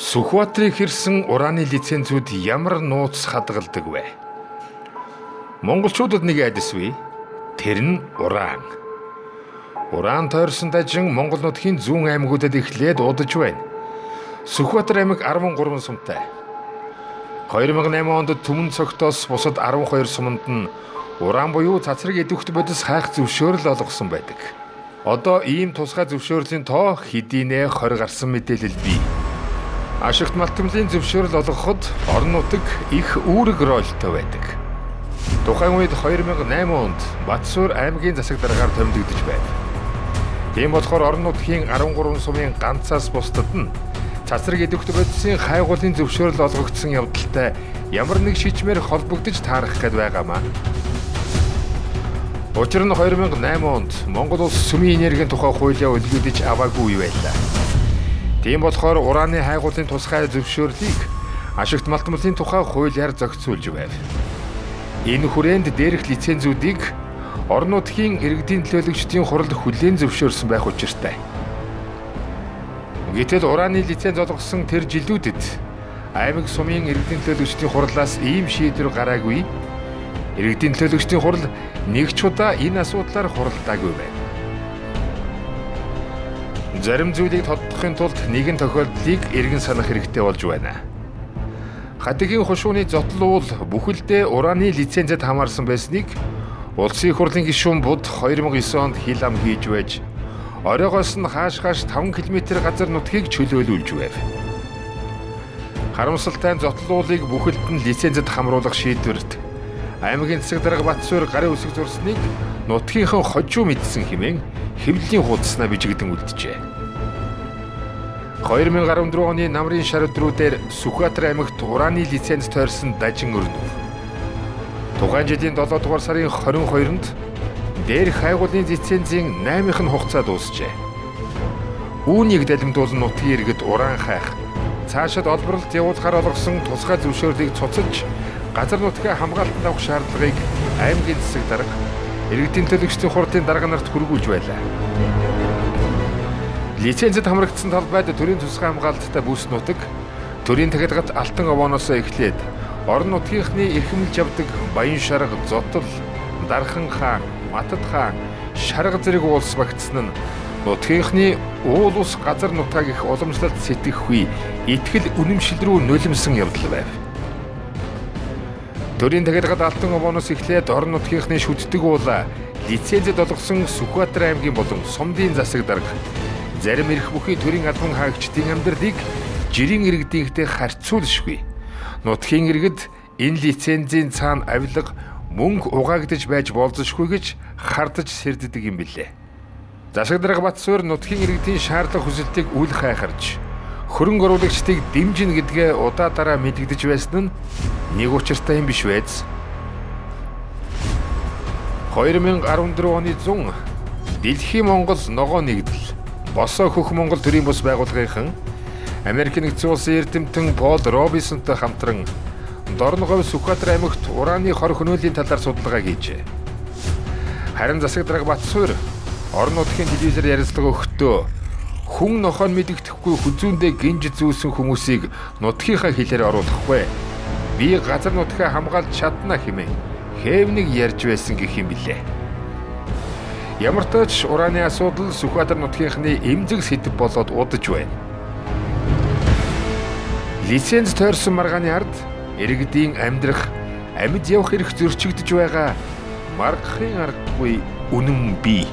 Сүхбаатрыг хэрсэн ураны лицензүүд ямар нууц хадгалдаг вэ? Монголчуудад нэг айдас бий. Тэр нь уран. Уран тойрсон дажин Монгол нутгийн зүүн аймагуудад эхлээд удаж байна. Сүхбаатар аймаг 13 сумтай. 2008 онд Түмэн цогтоос бусад 12 суманд нь уран буюу цацраг идэвхт бодис хайх зөвшөөрөл олгосон байдаг. Одоо ийм тусгай зөвшөөрлийн тоо хэдийнэ 20 гарсан мэдээлэл бий. Ашигт малтмлын зөвшөөрөл олгоход орон нутаг их үүрэг ролтой байдаг. Тухайн үед 2008 онд Батсуур аймгийн засаг даргаар томилогдож байв. Тийм болохоор орон нутгийн 13 сумын ганцаас бусдад нь цацраг идэвхт бодисын хайгуулын зөвшөөрөл олгогдсон явдалтай ямар нэг шийдмээр холбогдож таарах гээд байгаамаа. Учир нь 2008 онд Монгол улс сүмийн энергийн тухай хуулиа үлгийдэж аваагүй үе байлаа. Тийм болохоор ураны хайгуулын тусгай зөвшөөрлийг ашигт малтмлын тухай хуулиар зохицуулж байв. Энэ хүрээнд дээрх лицензүүдийг орон нутгийн иргэдийн төлөөлөгчдийн хурал хүлээн зөвшөөрсөн байх учиртай. Гэтэл ураны лиценз олгосон тэр жилүүдэд аймаг сумын иргэдийн төлөөлөгчдийн хурлаас ийм шийдвэр гараагүй. Иргэдийн төлөөлөгчдийн хурал нэг ч удаа энэ асуудлаар хуралдаагүй байна. Зарим зүйлийг тодтохын тулд нэгэн тохиолдлыг эргэн санах хэрэгтэй болж байна. Хатгийн хушууны зотол уул бүхэлдээ ураны лицензэд хамаарсан байсныг Улсын их хурлын гишүүн Буд 2009 онд хил ам хийж байж оройгоос нь хааш хааш 5 км газар нутгийг чөлөөлүүлж байв. Харамсалтай нь зотол уулыг бүхэлд нь лицензэд хамруулах шийдвэрт аймгийн засаг дарга Батсуур гарын үсэг зурсныг нутгийнхан хожуу мэдсэн хэмээн хэвлэлийн хуудаснаа бичигдэн үлджээ. 2014 оны намрын шар өдрүүдээр Сүхбаатар аймагт ураны лиценз тойрсон дажин өрнөв. Тухайн жилийн 7 дугаар сарын 22-нд дээрх хайгуулын лицензийн 8-ын хугацаа дуусжээ. Үүнийг далимдуулан нутгийн иргэд уран хайх, цаашид олборлолт явуулахаар олгосон тусгай зөвшөөрлийг цуцалж, газар нутгаа хамгаалтанд авах шаардлагыг аймгийн засаг дарга, иргэдийн төлөөлөгчдийн хурлын дарга нарт хүргүүлж байлаа. Лицензэд хамрагдсан талбайд төрийн тусгай хамгаалттай бүс нутаг, төрийн тахилгат Алтан овооноос эхлээд орон нутгийнхны эрхэмлж явдаг Баян шарга, Зотол, Дархан хаан, Матад хаан, шарга зэрэг уулс багтсан нь нутгийнхны уул ус газар нутгааг их уламжлалт сэтгэхгүй итгэл үнэмшил рүү нулимсан явдал байв. Төрийн тахилгат Алтан овооноос эхлээд орон нутгийнхны шүддэг уулаа лицензэд олгосон Сүхбаатар аймгийн болон Сумдын засаг дарга зарим эрх бүхий төрийн албан хаагчдын амьдралыг жирийн иргэдийнхтэй харьцуулшгүй. Нутгийн иргэд энэ лицензийн цаана авилга мөнгө угаагдаж байж болзошгүй гэж хардаж сэрддэг юм билээ. Засаг дарга Батсуур нутгийн иргэдийн шаардлага хүсэлтийг үл хайхарч хөрөнгө оруулагчдыг дэмжинэ гэдгээ удаа дараа мэдэгдэж байсан нь нэг учиртай юм биш байж. 2014 оны 100 Дэлхийн Монгол ногоо нэгдэл Босоо хөх Монгол төрийн бус байгууллагынхан Америк нэгдсэн улсын эрдэмтэн Пол Робинсонтой хамтран Дорноговь Сүхбаатар аймагт ураны хор хөнөөлийн талаар судалгаа хийжээ. Харин засаг дарга Батсуур орон нутгийн телевизээр ярилцлага өгөхдөө хүн нохойн мэдэгдэхгүй хүзүүндээ гинж зүүсэн хүмүүсийг нутгийнхаа хилээр оруулахгүй. Би газар нутгаа хамгаалж чадна хэмээн хэвнийг ярьж байсан гэх юм билээ. Ямар ч ураны асуудал Сүхбаатар нутгийнхны эмзэг сэдэв болоод удаж байна. Лиценз тойрсон маргааны ард иргэдийн амьдрах, амьд явах эрх зөрчигдөж байгаа маргахын аргагүй үнэн бий.